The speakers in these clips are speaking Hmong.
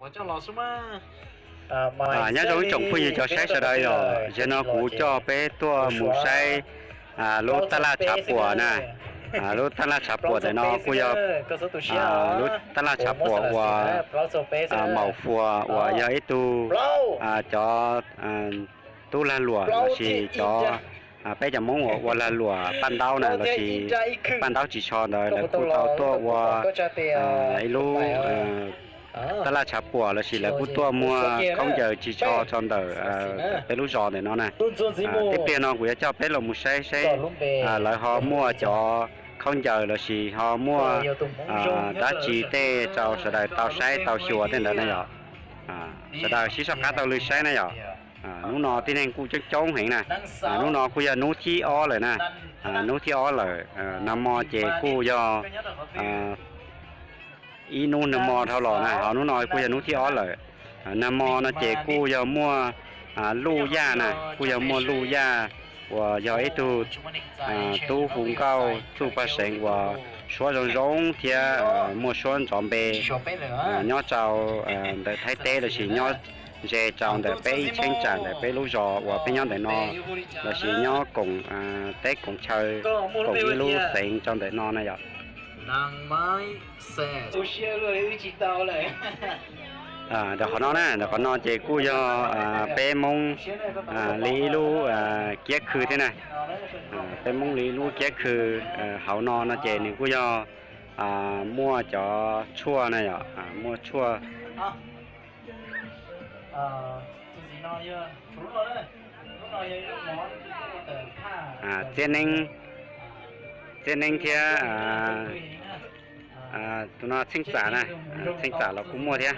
Nyob zoo ib tsoom phooj ywg cov saib sawv daws yom, zaum no kuv coj peb tuaj mus saib lub tab laj tshav puam na. Lub tab laj tshav puam ntawm no kuj yog lub tab laj tshav puam uas Maum Fuas uas yog ib tug cov tub lag luam lossis cov peb cov Hmoob uas ua lag luam paj ntaub na lossis paj ntaub ris tsho ntawd lawv kuj tau tuaj ua ib lub tab laj tshav puam lossis lawv kuj tuaj muag khaub ncaws ris tsho rau ntawm peb lub zos ntawm no na. Tib pliag no kuv yuav coj peb los mus saib seb lawv ho muaj cov khaub ncaws lossis ho muaj dab tsi tej rau sawv daws tau saib tau xyuas tej ntawd na yom. Sawv daws sib soj qab taug lw saib na yom. Hnub no tib neeg kuj coob coob heev na. Hnub no kuj yog hnub thib ob lawm na. Hnub thib ob lawm, nag hmo ces kuj yog ib hnub nag hmo dhau los na, ho hnub no kuj yog hnub thib ob lawm. Nag hmo no ces kuj yog muaj Luj Yaj na, kuj yog muaj Luj Yaj uas yog ib tug tub hu nkauj txuj paj seev uas suab zoo zoo thiab muaj suab nrov npe nyob rau ntawm Thaib teb lossis nyob ze rau ntawm peb ib cheeb tsam ntawm peb lub zos uas peb nyob ntawm no lossis nyob koom teb koom chaw koom ib lub xeev rau ntawm no na yom. Ntawm qhov no na, ntawm qhov no ces kuj yog peb Hmoob li ib lub kiab khw thiab na. Peb Hmoob li ib lub kiab khw hauv no no ces nws kuj yog muaj cov tshuaj na yom, muaj tshuaj txiab neeb, txiab neeb thiab tus no txheej txam na, txheej txam los kuj muaj thiab.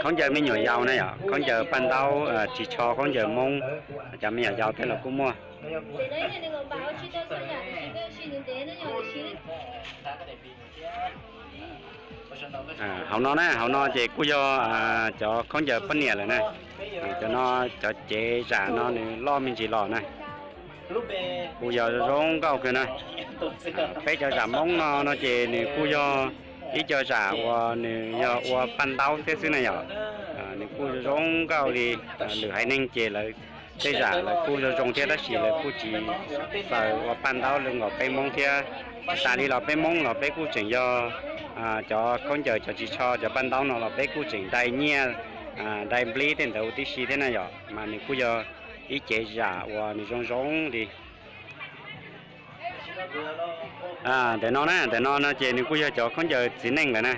Khaub ncaws me nyuam yaus na yom, khaub ncaws paj ntaub ris tsho khaub ncaws Hmoob, cov me nyuam yaus tej los kuj muaj. Hauv no na, hauv no ces kuj yog cov khaub ncaws poj niam lawm na. Cov no, cov cev zam no nws loj me ntsis los na. Kuj yog zoo nkauj kawg na. Peb cov zam Hmoob no no ces nws kuj yog ib co zam uas nws yog ua paj ntaub thiab xwb na yom. Nws kuj zoo nkauj li, lwm haiv neeg ces lawv tej zam lawv kuj zoo zoo thiab tab sis lawv kuj tsis xaws ua paj ntaub zoo nkaus peb Hmoob thiab. Tsis tas li los peb Hmoob los peb kuj tseem yog cov khaub ncaws cov ris tsho cov paj ntaub no los peb kuj tseem dai nyiaj dai nplib tej ntawd huv tib si thiab na yom, mas nws kuj yog ib cev zam uas nws zoo zoo li. Ntawm no na, ntawm no no ces nws kuj yog cov khaub ncaws txiv neej lawm na.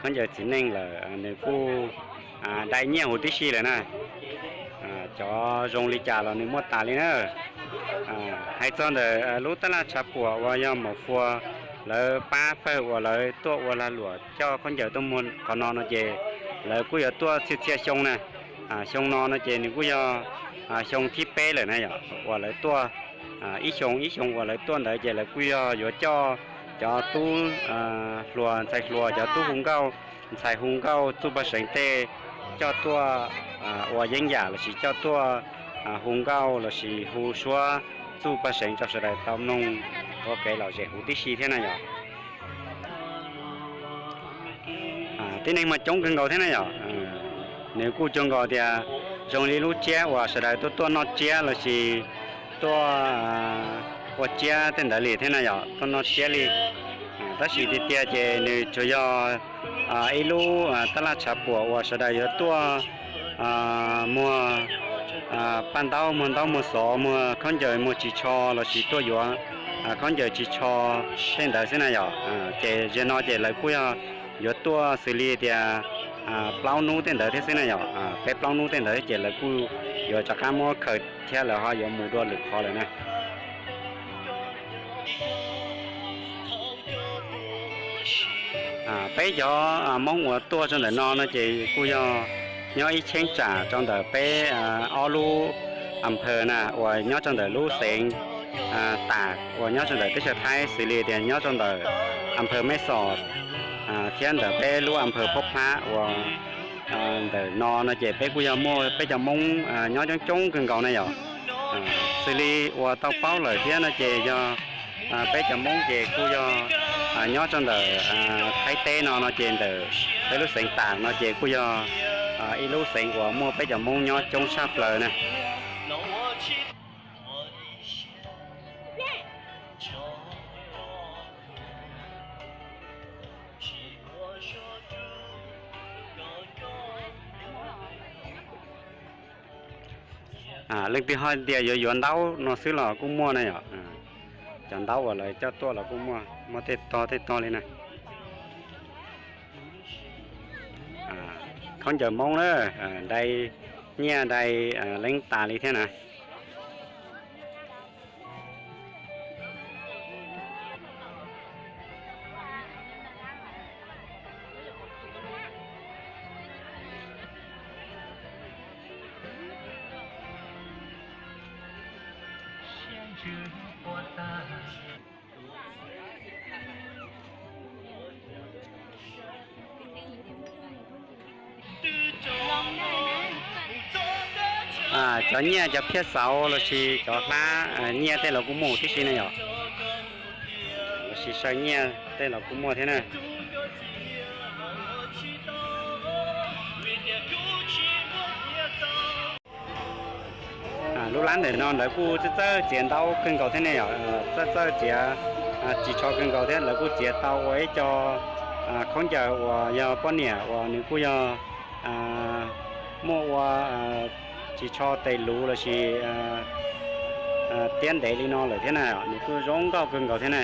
Khaub ncaws txiv neej lawm nws kuj dai nyiaj huv tib si lawm na. Cov zoo li cas los nws muaj tas li na. Hais txog ntawm lub tab laj tshav puam uas yog Maum Fuas lawv pab fawj uas lawv tuaj ua lag luam coj khaub ncaws tuaj muag qhov no no ces lawv kuj yuav tuaj txhia txhia xyoo na. Xyoo no no ces nws kuj yog xyoo thib peb lawm na yom, uas lawv tuaj ib xyoo ib xyoo uas lawv tuaj ntawd ces lawv kuj yog yuav coj cov tub hluas ntxhais hluas cov tub hu nkauj ntxhais hu nkauj txuj paj seev tej coj tuaj ua yeeb yam lossis coj tuaj hu nkauj lossis hu suab txuj paj seev rau sawv daws tau mloog ua kev lom zem huv tib si thiab na yom. Tib neeg mas coob kawg nkaus thiab na yom. Nws kuj cuag nkaus tias zoo li lub tsiab uas sawv daws tuaj tuaj noj tsiab lossis tuaj ua tsiab tej ntawd li thiab na yom, tuaj noj tsiab li. Tab sis tiag tiag ces nws tsuas yog ib lub tab laj tshav puam uas sawv daws yuav tuaj muag paj ntaub muag ntaub muag xov muag khaub ncaws muag ris tsho lossis tuaj yuav khaub ncaws ris tsho tej ntawd xwb na yom. Ces zaum no ces lawv kuj yog yuav tuaj xws li tias plaub hnub tej ntawd thiab xwb na yom. Peb plaub hnub tej ntawd ces lawv kuj yuav rov qab muab khaws thiab lawv ho yuav mus dua lwm qhov lawm na. Peb cov Hmoob uas tuaj rau ntawm no no ces kuj yog nyob ib cheeb tsam rau ntawm peb ob lub a phaw na uas nyob rau ntawm lub xeev tas uas nyob rau ntawm teb chaws Thaib xws li tias nyob rau ntawm a phaw Meb Xos thiab ntawm peb lub a phaw Phob Phlab uas ntawm no no ces peb kuj yog muaj peb cov Hmoob nyob coob coob kawg nkaus na yom. Xws li uas tau paub lawm thiab no ces yog peb cov Hmoob ces kuj yog Nyob rau ntawm Thaib teb no no ces ntawm peb lub xeev Tam no ces kuj yog ib lub xeev uas muaj peb cov Hmoob nyob coob tshaj plaws na. Leej twg ho tias yuav yuav ntaub no xwb los kuj muaj na yom. Cov ntaub uas lawv coj tuaj los kuj muaj, muaj tej tog tej tog li na. Khaub ncaws Hmoob na, dai nyiaj dai leeb tas li thiab na. Cov nyiaj cov phiaj xauv lossis cov hlab nyiaj tej los kuj muaj huv tib si na yom. Lossis saw nyiaj tej los kuj muaj thiab na. Lub lab ntawm no lawv kuj txawj txawj txiav ntaub kawg nkaus thiab ne yom, txawj txawj txiav ris tsho kawg nkaus thiab. Lawv kuj txiav tau ua ib co khaub ncaws uas yog poj niam uas nws kuj yog muaj ua ris tsho tes luv lossis tiab ntev li no lawm thiab na, nws kuj zoo nkauj kawg nkaus thiab na.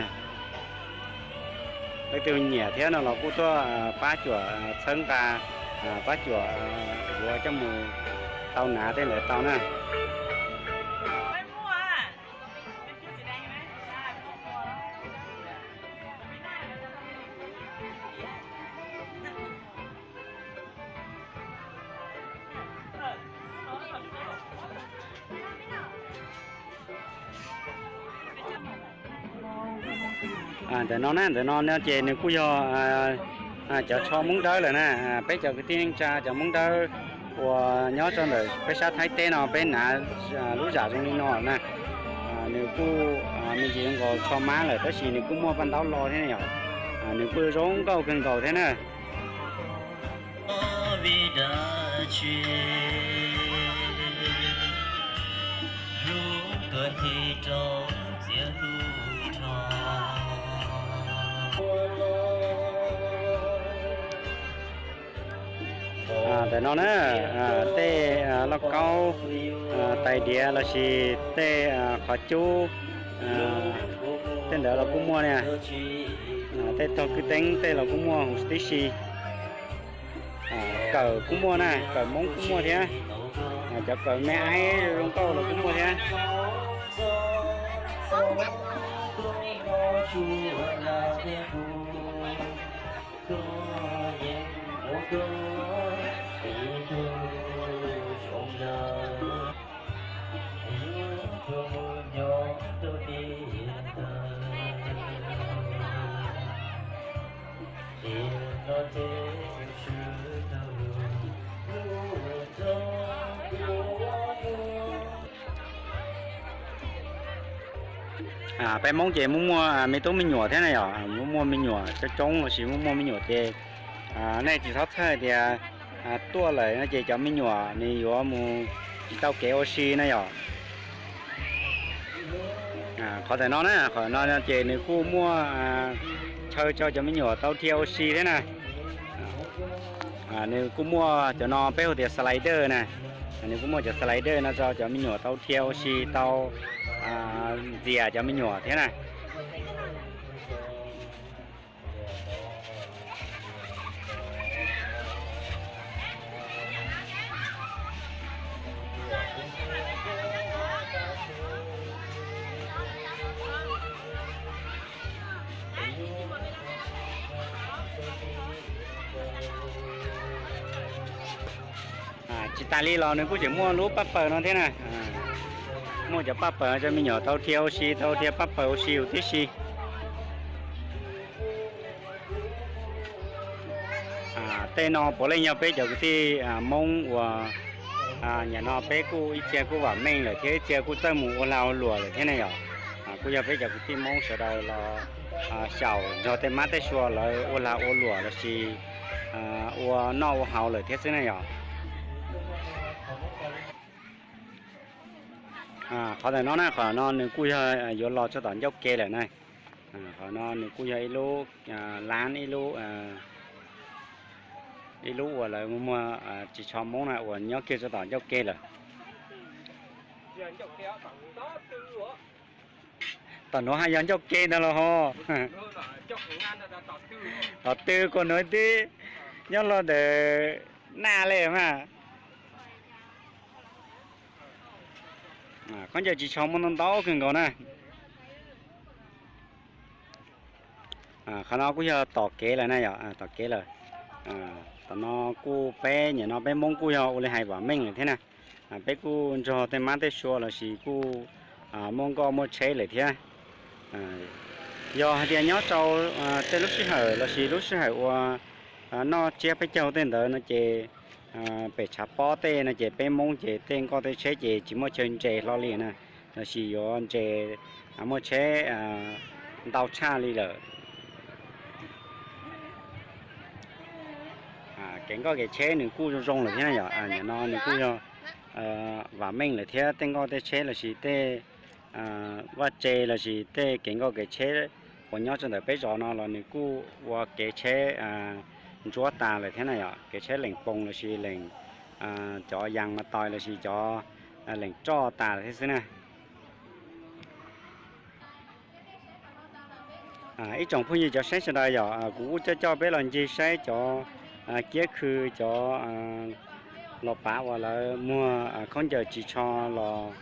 Leej twg nyiam thiab no los kuj tuaj pab cuam txhawb nqa, pab cuam yuav coj mus tau hnav tej ntawd tau na. Ntawm no na, ntawm no no ces nws kuj yog cov tsho Hmoob Dawb lawm na. Peb cov kwv tij neej tsa cov Hmoob Dawb uas nyob rau ntawm peb sab Thaib teb no peb hnav lub zam zoo li no na. Nws kuj me ntsis zoo nkaus tsho mab lawm tab sis nws kuj muaj paj ntaub lo thiab yom. Nws kuj zoo nkauj kawg nkaus thiab na. Ntawm no na, tej lauj kaub, tais diav lossis tej qhov cub, tej ntawd los kuj muaj na. Tej tog kwj teeb tej los kuj muaj huv tib si. Kawm kuj muaj na, kawm Hmoob kuj muaj thiab. Cov kawm me aib zoo nkauj los kuj muaj thiab. Peb Hmoob ces muaj muaj me tub me nyuam thiab na yom, muaj muaj me nyuam coob coob lossis muaj muaj me nyuam ces nej tsis txhob txhawj tias tuaj lawm no ces cov me nyuam nws yuav mus tsis tau kev ua si na yom. Qhov ntawm no na, qhov no ces nws kuj muaj chaw rau cov me nyuam tau dhia ua si thiab na. Nws kuj muaj cov no peb hu tias slider na. Nws kuj muaj cov slider no rau cov me nyuam tau dhia ua si tau ntxias cov me nyuam thiab na. Tsis tas li los nws kuj tseem muaj lub paj paws no thiab na. Muaj cov paj paws rau me nyuam tau dhia ua si, tau dhia paj paws ua si huv tib si. Tej no puav leej yog peb cov kwv tij Hmoob uas nyam no peb kuj ib txhia kuj vam meej lawm thiab ib txhia kuj txawj mus ua lag ua luam lawm thiab ne yom. Kuj yog peb cov kwv tij Hmoob sawv daws los xyaum nrog tej mab tej sua lawv ua lag ua luam lossis ua noj ua haus lawm thiab xwb na yom. Qhov ntawm no na, qhov no nws kuj yog yuav los txog tom ncauj ke lawm na. Qhov no nws kuj yog ib lub lab, ib lub, ib lub uas lawv muag ris tsho Hmoob na uas nyob kiag txog tom ncauj ke lawm. Tom nuav haj yog ncauj ke ntag los ho. Tom tw kuas nuav twb nyob los ntawm naj le mas. Khaub ncaws ris tsho muaj ntau ntau kawg nkaus na. Qhov no kuj yog tom kev lawm na yom, tom kev lawm. Tom no kuj peb nyam no peb Hmoob kuj yog ua li hais vam meej lawm thiab na. Peb kuj nrog tej mab tej sua lossis kuj muaj nkoj muaj tsheb lawm thiab. Yog hais tias nyob rau tej lub sij hawm lossis lub sij hawm uas noj tsiab peb caug tej ntawd no ces pem tshav pob tej no ces peb Hmoob ces tej nkoj tej tsheb ces tsis muaj chaw ntses hlo li na, lossis yuav ntses muaj tsheb ntau tshaj li lawm. Kev nkoj kev tsheb nws kuj zoo zoo lawm thiab yom, nim no nws kuj yog vam meej lawm thiab tej nkoj tej tsheb lossis tej vaj tse lossis tej kev nkoj kev tsheb uas nyob rau ntawm peb zos no los nws kuj ua kev tsheb ntsuab tas lawm thiab na yom, kev tsheb leem poos lossis leem cov yas mas tois lossis cov leem roj tas lawm thiab xwb na. Ib tsoom phooj ywg cov saib sawv daws yom, kuv kuj coj coj peb los ncig saib cov kiab khw cov los pav uas lawv muag khaub ncaws ris tsho los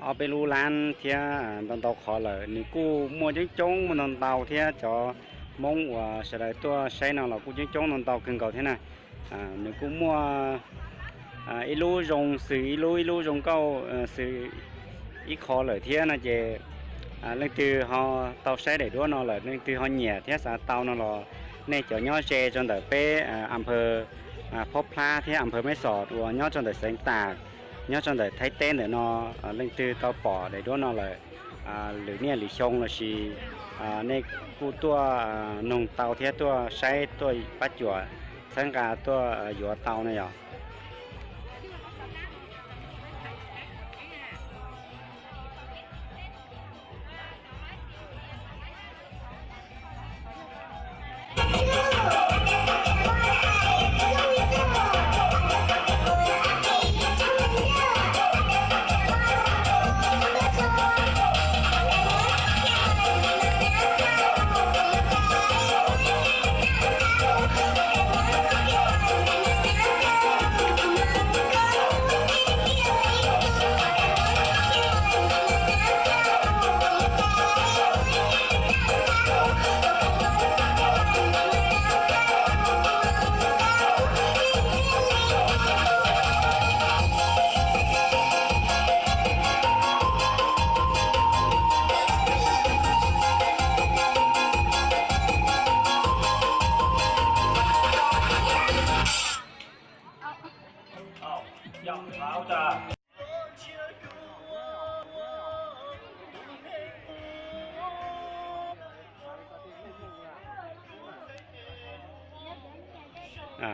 ob peb lub lab thiab ntau ntau qhov lawm. Nws kuj muaj coob coob muaj ntau ntau thiab, cov Hmoob uas sawv daws tuaj saib no los kuj coob coob ntau ntau kawg nkaus thiab na. Nws kuj muaj ib lub zoo xws ib lub, ib lub zoo nkauj xws ib qho lawm thiab no ces leej twg ho tau saib daim duab no lawm, leej twg ho nyiam thiab xav tau no los nej cov nyob ze rau ntawm peb a phaw Phob Plab thiab a phaw Meb Xos uas nyob rau ntawm xeev Tas, nyob rau ntawm Thaib teb ntawm no, leej twg tau pom daim duab no lawm lwm niaj lwm xyoo lossis nej kuj tuaj noog tau thiab tuaj saib tuaj pab cuam txhawb nqa tuaj yuav tau na yom.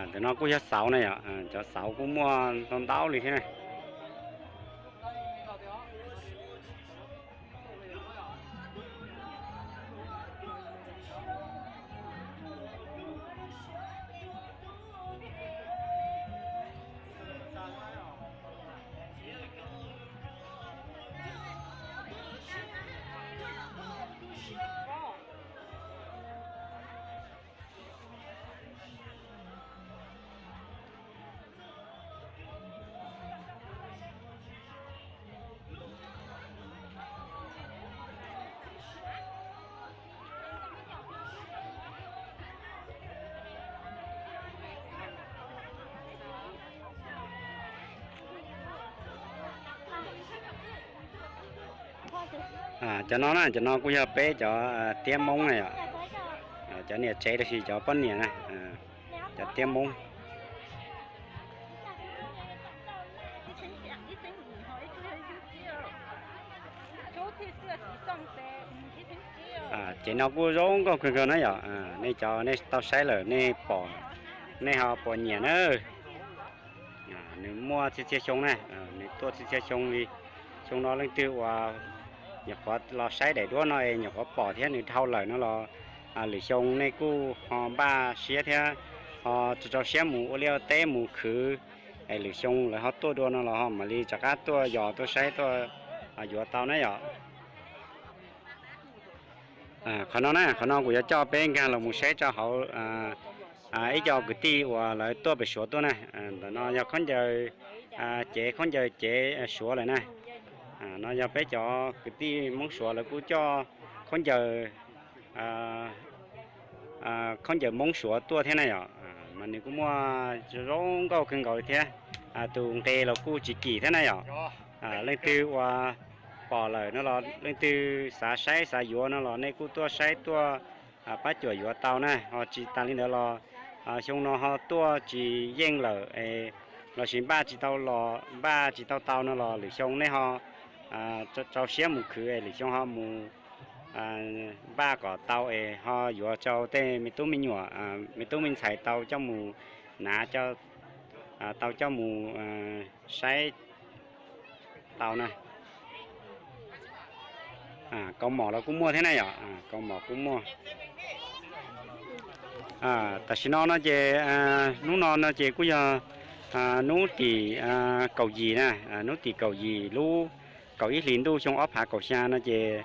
Ntawm no kuj yog xauv na yom, cov xauv kuj muaj ntau ntau li thiab na. Cov no na, cov no kuj yog peb cov tiab Hmoob na yom. Cov niam tsev los sis cov poj niam na, cov tiab Hmoob. Ces no kuj zoo nkauj kawg nkaus na yom. Nej cov nej tau saib lawm nej pom, nej ho puas nyiam na. Nws muaj txhia txhia xyoo na, nws tuaj txhia txhia xyoo li. Xyoo no leej twg uas nyuam qhuav los saib daim duab no es nyuam qhuav pom thiab nws dhau lawm no los lwm xyoo nej kuj ho npaj siab thiab ho rau rau siab mus ua liaj teb mus khwv, es lwm xyoo lawv ho tuaj dua no los ho mam li rov qab tuaj yos tuaj saib tuaj yuav tau na yom. Qhov no na, qhov no kuv yuav coj peb nkag los mus saib rau hauv ib co kwv tij uas lawv tuaj pem Suav tuaj na. Ntawm no yog khaub ncaws, cev khaub ncaws cev Suav lawm na. No yog peb cov kwv tij Hmoob Suav lawv kuj coj khaub ncaws, khaub ncaws Hmoob Suav tuaj thiab na yom. Mas nws kuj muaj zoo nkauj kawg nkaus li thiab. Tus nqe los kuj tsis kim thiab na yom. Leej twg uas pom lawm no los leej twg xav saib xav yuav no los nej kuj tuaj saib tuaj pab cuam yuav tau na. Ho tsis tas li ntawd los xyoo no ho tuaj tsis yeej lawm los sis npaj tsis tau los npaj tsis tau tau no los lwm xyoo nej ho rau siab mus khwv es lwm xyoo ho mus npaj kom tau es ho yuav rau tej me tub me nyuam me tub me ntxhais tau coj mus hnav, tau coj mus saib tau na. Kaus mom los kuj muaj thiab na yom, kaus mom kuj muaj. Tam sim no no ces hnub no no ces kuj yog hnub tim kaum yim na, hnub tim kaum yim lub kaum ib hlis ntuj xyoo ob phav kaum xya no ces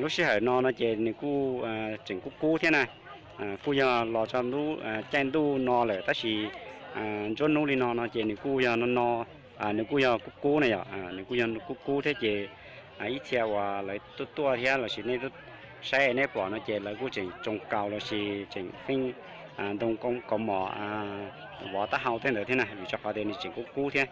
lub sij hawm no no ces nws kuj tseem kub kub thiab na. Kuj yog los rau lub caij ntuj no lawm tab sis nruab hnub li no no ces nws kuj yog no no, nws kuj yog kub kub na yom, nws kuj yog kub kub thiab ces ib txhia uas lawv tuaj tuaj thiab los sis nej saib nej pom no ces lawv kuj tseem tsoo kaus los sis tseem pheej ntoo kaus mom vov taub hau tej ntawd thiab na, vim rau qhov tias nws tseem kub kub thiab.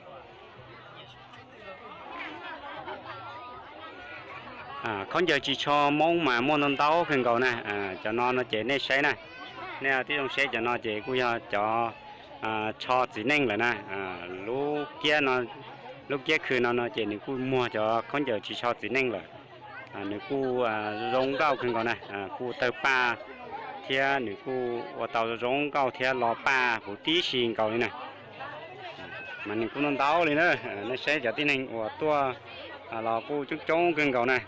Khaub ncaws ris tsho Hmoob mas muaj ntau ntau kawg nkaus na. Cov no no ces nej saib na, nej tib zoo saib cov no ces kuj yog cov tsho txiv neej lawm na. Lub kiab no, lub kiab khw no no ces nws kuj muag cov khaub ncaws ris tsho txiv neej lawm. Nws kuj zoo nkauj kawg nkaus na, kuj tawg paj thiab nws kuj ua tau zoo nkauj thiab lo paj huv tib si nkaus li na. Mas nws kuj ntau ntau li na, nej saib cov tib neeg uas tuaj los kuj coob coob kawg nkaus na.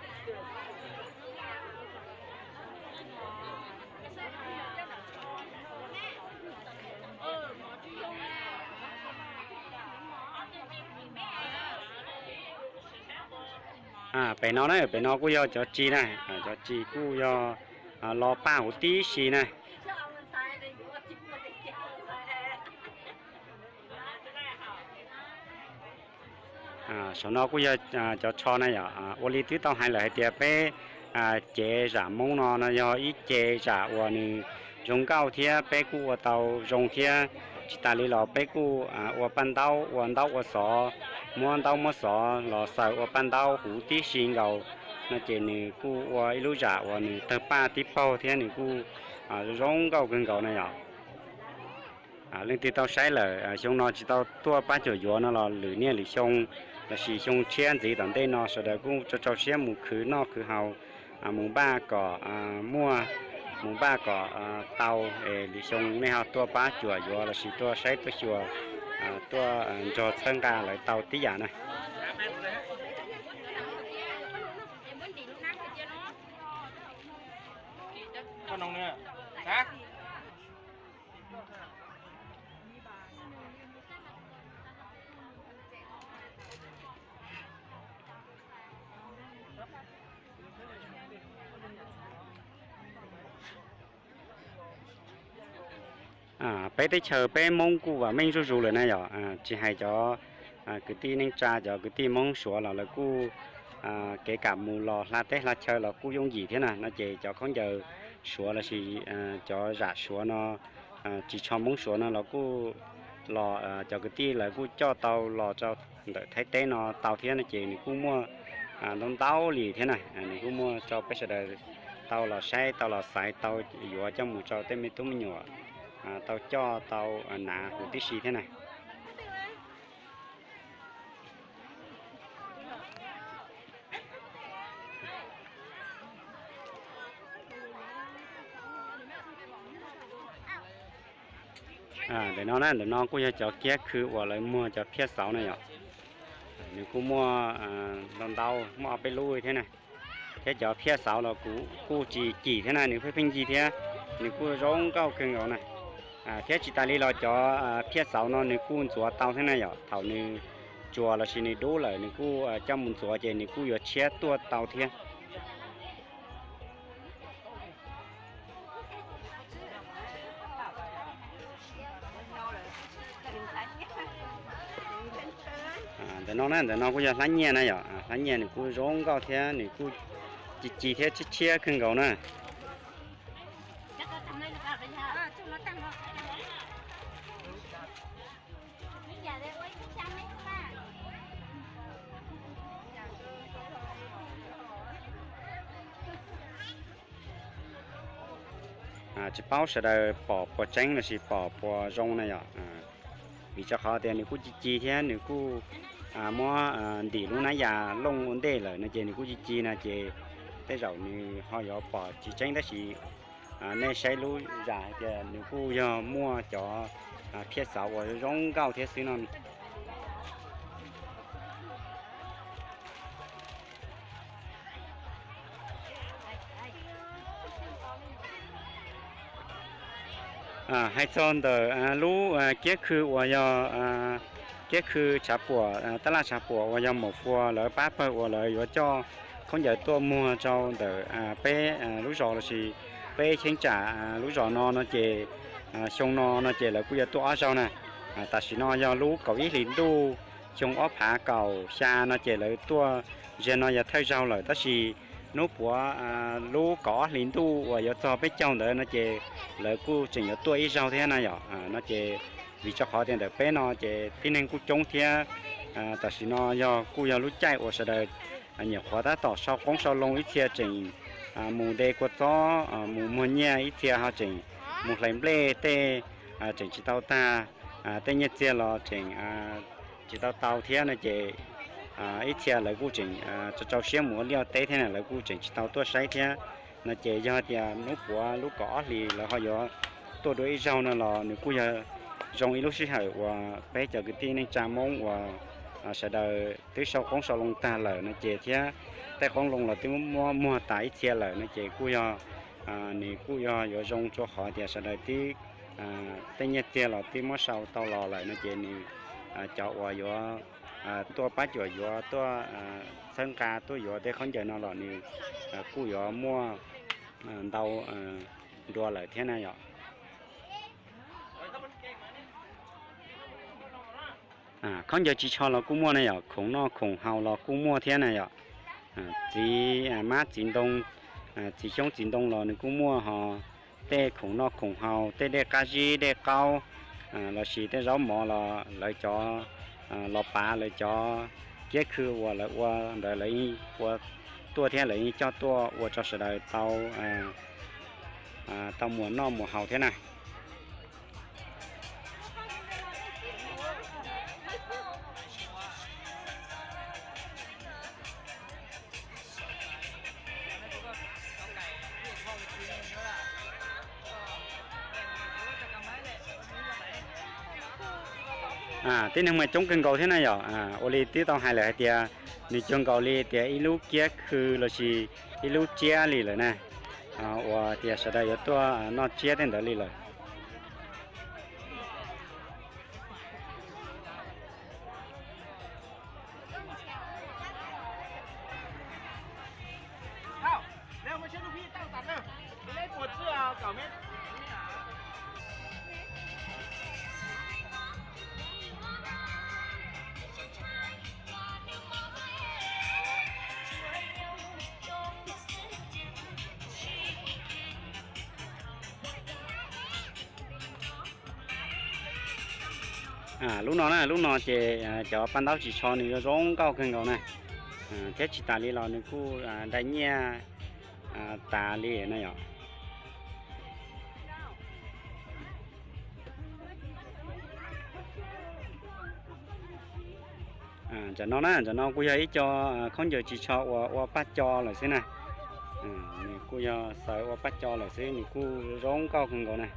Pem no na, pem no kuj yog cov ris na, cov ris kuj yog lo paj huv tib si na. Saum no kuj yog cov tsho na yom, ua li twb tau hais lawm hais tias peb cev zam Hmoob no no yog ib ce zam uas nws zoo nkauj thiab peb kuj ua tau zoo thiab. Tsis tas li los peb kuj ua paj ntaub ua ntaub ua xov, muab ntaub muab xov los xaws ua paj ntaub huv tib si nkaus no ces nws kuj ua ib lub zam uas nws tawg paj tib paug thiab nws kuj zoo nkauj kawg nkaus na yom. Leej twg tau saib lawm xyoo no tsis tau tuaj pab cuam yuav no los lwm niaj lwm xyoo los sis xyoo tshiab ntxiv tom ntej no sawv daws kuj rau rau siab mus khwv noj khwv haus, mus npaj kom muaj, mus npaj kom tau, es lwm xyoo nej ho tuaj pab cuam yuav los sis tuaj saib tuaj xyuas, tuaj nrog txhawb nqa lawv tau tib yam na. Peb teb chaws peb Hmoob kuj vam meej zuj zus lawm na yom, tsis hais cov kwv tij neej tsa cov kwv tij Hmoob Suav los lawv kuj kev kam mus los hla teb hla chaw los kuj yooj yim thiab na. No ces cov khaub ncaws Suav los sis cov zam Suav no, ris tsho Hmoob Suav no los kuj los cov kwv tij lawv kuj coj tau los rau ntawm Thaib teb no tau thiab no ces nws kuj muaj ntau ntau li thiab na, nws kuj muaj rau peb sawv daws tau los saib tau los xaiv tau yuav coj mus rau tej me tub me nyuam tau coj tau hnav huv tib si thiab na. Ntawm no na, ntawm no kuj yog cov kiab khw uas lawv muag cov phiaj xauv na yom. Nws kuj muaj ntau ntau, muaj ob peb lub thiab na. Thiab cov phiaj xauv los kuv kuj tsis cim thiab na, nws pheej pheej yig thiab, nws kuj zoo nkauj kawg nkaus na. Thiab tsis tas li los cov phiaj xauv no nws kuj ntxuav tau thiab na yom. Thaum nws tsuas lossis nws dub lawm nws kuj coj mus ntxuav ces nws kuj yuav tshiab tuaj tau thiab. Ntawm no na, ntawm no kuj yog hlab nyiaj na yom. Hlab nyiaj nws kuj zoo nkauj thiab nws kuj ci ci thiab tshiab tshiab kawg nkaus na. Tsis paub sawv daws pom puas tseeb lossis pom puas zoo na yom. Vim rau qhov tias nws kuj ci ci thiab nws kuj muab ntim lub hnab yas looj ua ntej lawm no ces nws kuj ci ci na ces tej zaum nws ho yuav pom tsis tseeb tab sis nej saib lub zam hais tias nws kuj yog muaj cov phiaj xauv uas zoo nkauj thiab xwb no. Hais txog ntawm lub kiab khw uas yog kiab khw tshav puam, tab laj tshav puam uas yog maum fua lawv pab pawg uas lawv yuav coj khaub ncaws tuaj muag rau ntawm peb lub zos lossis peb cheeb tsam lub zos no no ces xyoo no no ces lawv kuj yuav tuaj ob zaug na. Tam sim no yog lub kaum ib hlis ntuj xyoo ob phav kaum xya no ces lawv tuaj, zaum no yog thawj zaug lawm tab sis hnub puav lub kaum ob hlis ntuj uas yuav txog peb caug ntawd no ces lawv kuj tseem yuav tuaj ib zaug thiab na yom. No ces vim rau qhov tias ntawm peb no ces tib neeg kuj coob thiab tam sim no yog kuj yog lub caij uas sawv daws nyuam qhuav tab tom sau qoob sau loo, ib txhia tseem mus de kua txob mus muag nyiaj, ib txhia ho tseem mus hlais nplej tej tseem tsis tau tag, tej nyiaj txiag los tseem tsis tau tau thiab no ces ib txhia lawv kuj tseem tso rau siab mus ua liaj teb thiab na, lawv kuj tseem tsis tau tuaj saib thiab. No ces yog tias hnub puav lub kaum ob hlis lawv ho yuav tuaj dua ib zaug no los nws kuj yog zoo ib lub sij hawm uas peb cov kwv tij neej tsa Hmoob uas sawv daws twb sau qoob sau loo tag lawm no ces thiab tej qoob loo los twb muab muag tas ib txhia lawm no ces kuj yog nws kuj yog yuav zoo rau qhov tias sawv daws twb tej nyiaj txiag los twb muab sau tau los lawm no ces nws cov uas yuav tuaj pab cuam yuav tuaj txhawb nqa tuaj yuav tej khaub ncaws no los nws kuj yuav muaj ntau dua lawm thiab na yom. Khaub ncaws ris tsho los kuj muaj na yom, khoom noj khoom haus los kuj muaj thiab na yom. Txiv mab txiv ntoo, txiv xyoob txiv ntoo los nws kuj muaj ho. Tej khoom noj khoom haus, tej dej qab zib dej qaub lossis tej zaub mov los lawv cov los pav lawv cov kiab khw uas lawv ua ntawd lawv yeej ua tuaj thiab lawv yeej coj tuaj ua rau sawv daws tau tau muas noj muas haus thiab na. Tib neeg mas coob kawg nkaus thiab na yom. Ua li twb tau hais lawm hais tias nws cuag nkaus li tias ib lub kiab khw lossis ib lub tsiab li lawm na, uas tias sawv daws yuav tuaj noj tsiab tej ntawd li lawm. Lub no na, lub no ces cov paj ntaub ris tsho nws yuav zoo nkauj kawg nkaus na, thiab tsis tas li los nws kuj ntai nyiaj tas li na yom. Ntawm no na, ntawm no kuj yog ib co khaub ncaws ris tsho uas ua paj co lawm xwb na. Nws kuj yog xaws ua paj co lawm xwb, nws kuj zoo nkauj kawg nkaus na.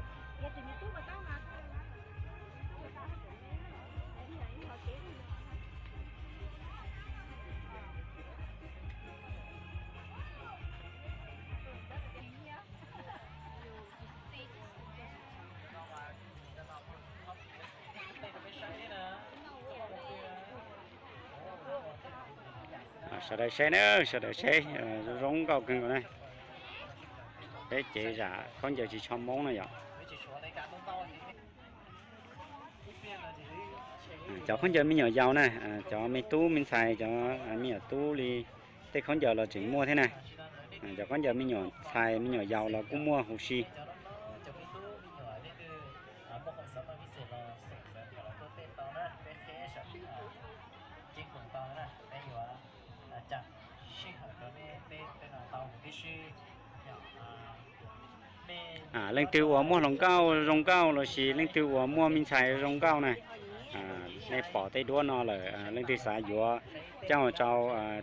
Sawv daws saib na, sawv daws saib, zoo nkauj kawg nkaus na. Peb cev zam khaub ncaws ris tsho Hmoob na yom. Cov khaub ncaws me nyuam yaus na, cov me tub me ntxhais, cov me nyuam tub li tej khaub ncaws los tseem muaj thiab na. Cov khaub ncaws me nyuam ntxhais me nyuam yaus los kuj muaj huv si. Leej twg uas muaj hluas nkauj zoo nkauj lossis leej twg uas muaj me ntxhais zoo nkauj na, nej pom tej duab no lawm, leej twg xav yuav coj mus rau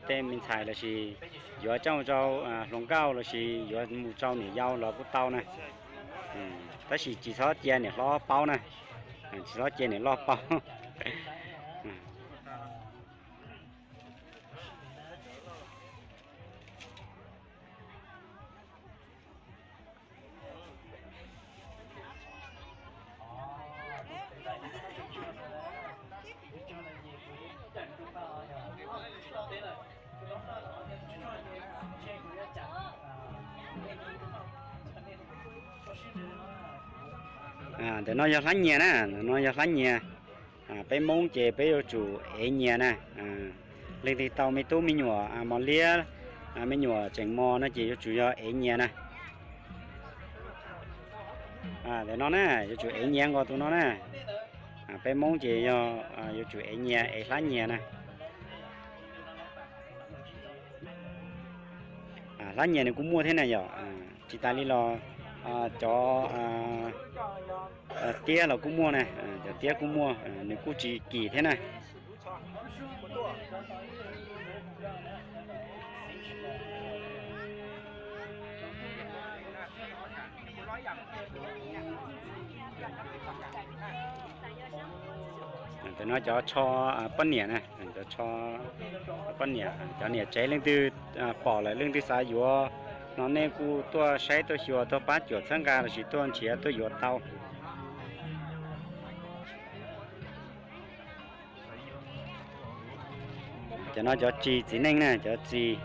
tej me ntxhais lossis yuav coj mus rau hluas nkauj lossis yuav mus rau niam yau los kuj tau na. Tab sis tsis txhob cia niam hlob paub na, tsis txhob cia niam loj paub. Ntawm no yog hlab nyias na, ntawm no yog hlab nyias. Peb Hmoob ces peb yuav tsum ev nyias na. Leej twg tau me tub me nyuam mos liab, me nyuam tseem mos no ces yuav tsum yog ev nyias na. Ntawm no na, yuav tsum ev nyias nkaus tus no na. Peb Hmoob ces yog yuav tsum ev nyias, ev hlab nyias na. Hlab nyias nws kuj muaj thiab na yom. Tsis tas li los cov tiab los kuj muaj na, cov tiab kuj muaj, nws kuj tsis kim thiab na. Ntawm no cov tsho poj niam na, cov tsho poj niam, cov niam tsev leej twg pom lawm leej twg xav yuav no nej kuj tuaj saib tuaj xyuas tuaj pab cuam txhawb nqa lossis tuaj nrhiav tuaj yuav tau. Cov no cov ris txiv neej na, cov ris,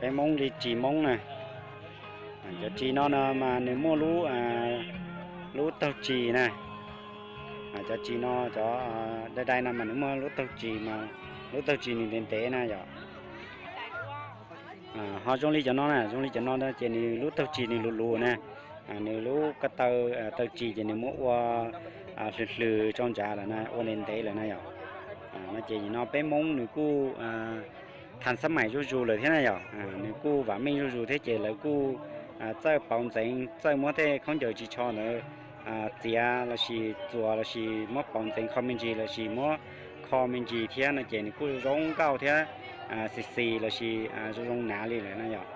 peb Hmoob li ris Hmoob na. Cov ris no no mas nws muaj lub, lub taug ris na. Cov ris no cov dai dai no mas nws muaj lub taug ris mas lub taug ris nws ntev ntev na yom. Ho zoo li cov no na, zoo li cov no ces nws lub taug ris nws luv luv na. Nws lub ko taw, taw ris ces nws muab ua hlwm hlwm rau ntsav lawm na, ua ntev ntev lawm na yom. No ces no peb Hmoob nws kuj thas xab mais zuj zus lawm thiab na yom. Nws kuj vam meej zuj zus thiab ces lawv kuj txawj pauv ntxeev, txawj muab tej khaub ncaws ris tsho ntawd txiav lossis txuas lossis muab pauv ntxeev kho me ntsis lossis muab kho me ntsis thiab no ces nws kuj zoo nkauj thiab xis xis lossis zoo zoo nav li lawm na yom.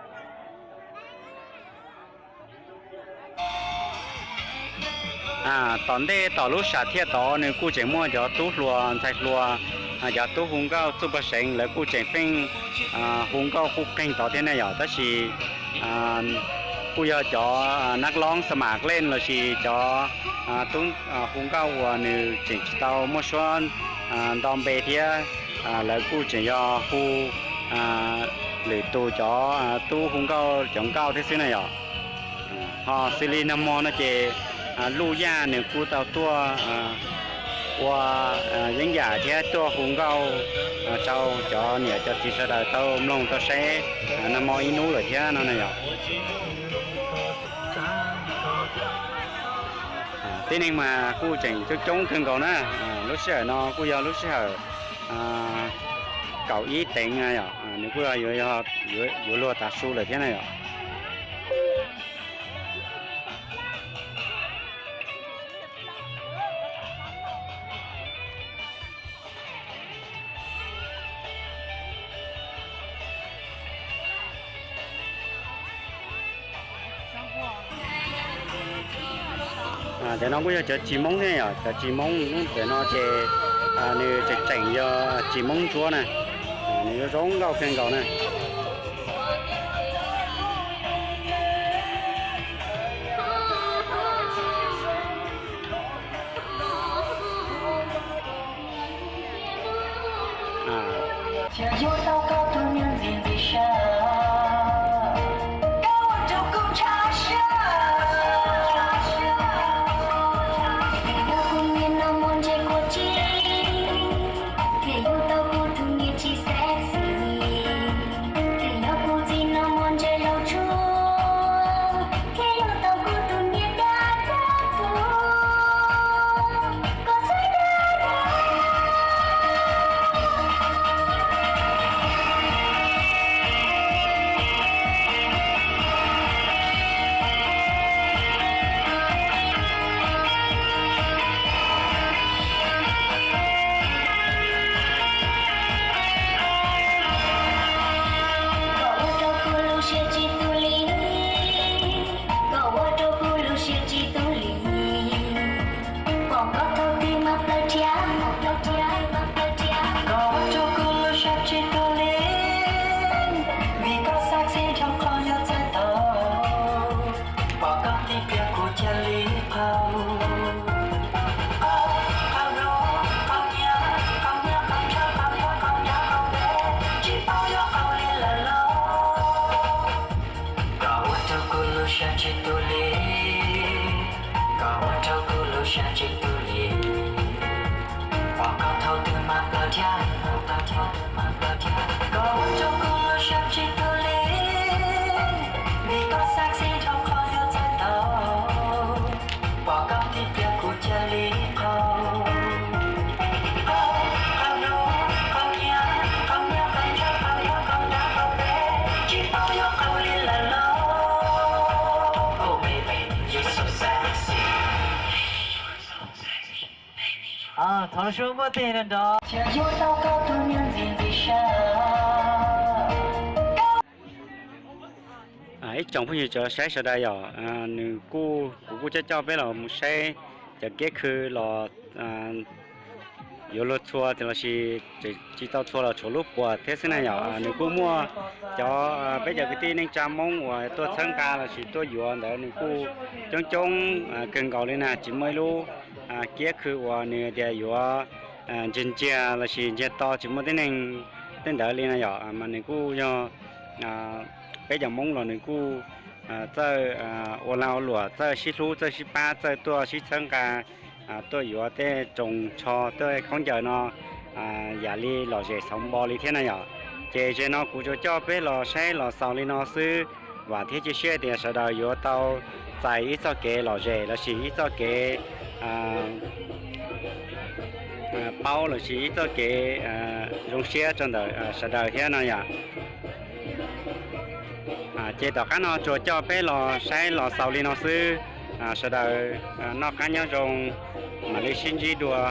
Tom ntej tom lub sam thiaj tod nws kuj tseem muaj cov tub hluas ntxhais hluas, cov tub hu nkauj txuj pej xeem lawv kuj tseem pheej hu nkauj quj qeeg tod thiab na yom, tab sis kuj yog cov nab loob xa mam leej lossis cov tub hu nkauj uas nws tseem tsis tau muaj suab nto npe thiab, lawv kuj tseem yog hu lwm tus cov tub hu nkauj cov nkauj thiab xwb na yom. Ho xws li nag hmo no ces Luj Yaj nws kuj tau tuaj ua yeeb yam thiab tuaj hu nkauj rau cov niam cov txiv sawv daws tau mloog tau saib nag hmo ib hnub lawm thiab no na yom. Tib neeg mas kuj tseem coob coob kawg nkaus na. Lub sij hawm no kuj yog lub sij hawm kaum ib teev na yom, nws kuj yuav luag tav su lawm thiab na yom. Ntawm no kuj yog cov tsis Hmoob thiab yom, cov tsis Hmoob ntawm no ces nws tseem tseem yog tsis Hmoob ntsuab na, nws yuav zoo nkauj kawg nkaus na. Yuav tau koj tus Ib tsoom phooj ywg cov saib sawv daws yom, nws kuj, kuv kuj coj coj peb los mus saib cov kiab khw los yuav luag txhua lossis tsis tau txhua los tshuav lub puas thiab xwb na yom. Nws kuj muaj cov, peb cov kwv tij neej tsa Hmoob uas tuaj txhawb nqa lossis tuaj yuav ntawd nws kuj coob coob kawg nkaus li na, tsis muaj ib lub kiab khw uas nws tias yuav ntsiag ntsiag lossis ntsiag to tsis muaj tib neeg tej ntawd li na yom. Mas nws kuj yog peb cov Hmoob los nws kuj txawj ua lag ua luam, txawj sib hlub, txawj sib pab, txawj tuaj sib txhawb nqa, tuaj yuav tej tsoos tsho, tej khaub ncaws no yam li lom zem xauv npo li thiab na yom. Ces zaum no kuv tsuas coj peb los saib los xaus li no xwb, vam thiab cia siab tias sawv daws yuav tau txais ib txoj kev lom zem lossis ib txoj kev paub lossis ib txoj kev zoo siab rau ntawm sawv daws thiab no yom. Ces tom qab no tsuas coj peb los saib los xaus li no xwb. Sawv daws noj qab nyob zoo, mam li sib ntsib dua.